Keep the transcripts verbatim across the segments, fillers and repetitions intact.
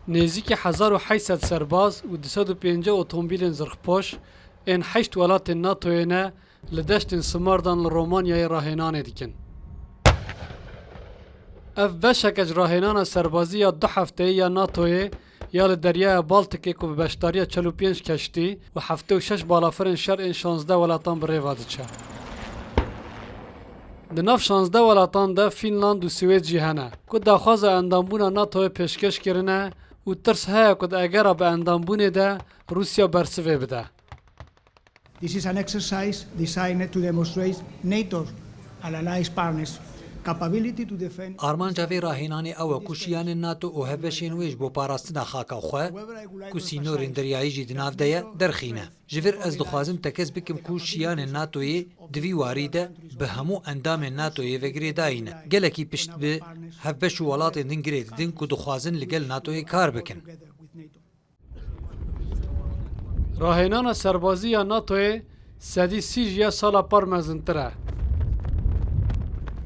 Nêzîkî hezar û heyt sed serbaz û du sed û pêncî otomobîlên zirxpoş ên heşt welatên NATOyê ne li deştên Simardan li Romanyayê rahênanê dikin. Ev beşeke ji rahênana serbazî ya du hefteyî ya NATOyê ya li Deryaya Baltikê ku bi beşdariya çel û pênc keştî û heftê û şeş balafirên şer ên şazdeh welatan bi rê ve diçe. Di nav şazdeh welatan de Fînland û Swêd jî hene ku daxwaza endambûna NATOyê pêşkêş kirine û tirs heye ku di egera bi endambûnê de Rûsya bersivê bide. This is an exercise designed to demonstrate NATO's and allied partners' capability to defend. Armanca vê rahênanê ew e ku şiyanên NATO û hevbeşên wê ji bo parastina xaka xwe, ku sînorên deryayî jî di nav de ye, derxîne. Ji vir ez dixwazim tekez bikim ku şiyanên NATOyê di vî warî de bi hemû endamên NATOyê ve girêdayî ne. Gelekî pişt bi hevbeş û welatên din girê didin ku dixwazin li gel NATOyê kar bikin. Rahênana serbazî ya NATOyê sedî sî ji ya sala par mezintir e.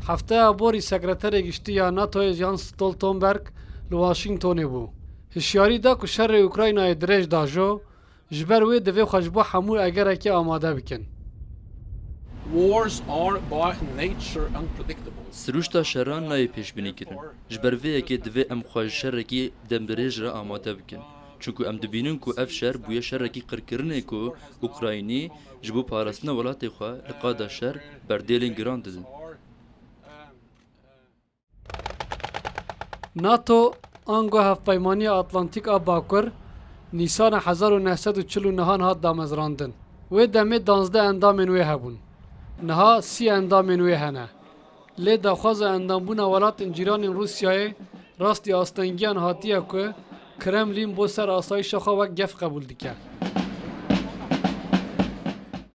Hefteya borî Sekreterê Giştî ya NATOyê Jens Stoltenberg li Washingtonê bû. Hişyarî da ku şerê Ukraynayê dirêj dajo, ji ber wê divê xwe ji bo hemû egerekê amade bikin. Wars are by nature unpredictable. Sirûşta şeran nayê pêşbînîkirin. Ji ber vê yekê divê em xwe ji şerekî demdirêj re amade bikin. Çunku em dibînin ku ev şer bûye şerekî qirkirinê ku Ukraynî ji bo parastina welatê xwe li qada şer berdêlên giran didin. NATO, ango Hevpeymaniya Atlantîk a Bakur, Nîsana hezar û neh sed û çil û neh hat damezrandin. Wê demê danzdeh endamên wê hebûn. Niha sî endamên wê hene. Lê daxwaza endambûna welatên cîranên Rûsyayê rastî astengiyan hatiye ku Kremlîn bo ser asayîşa xwe wek gef qebûl dike.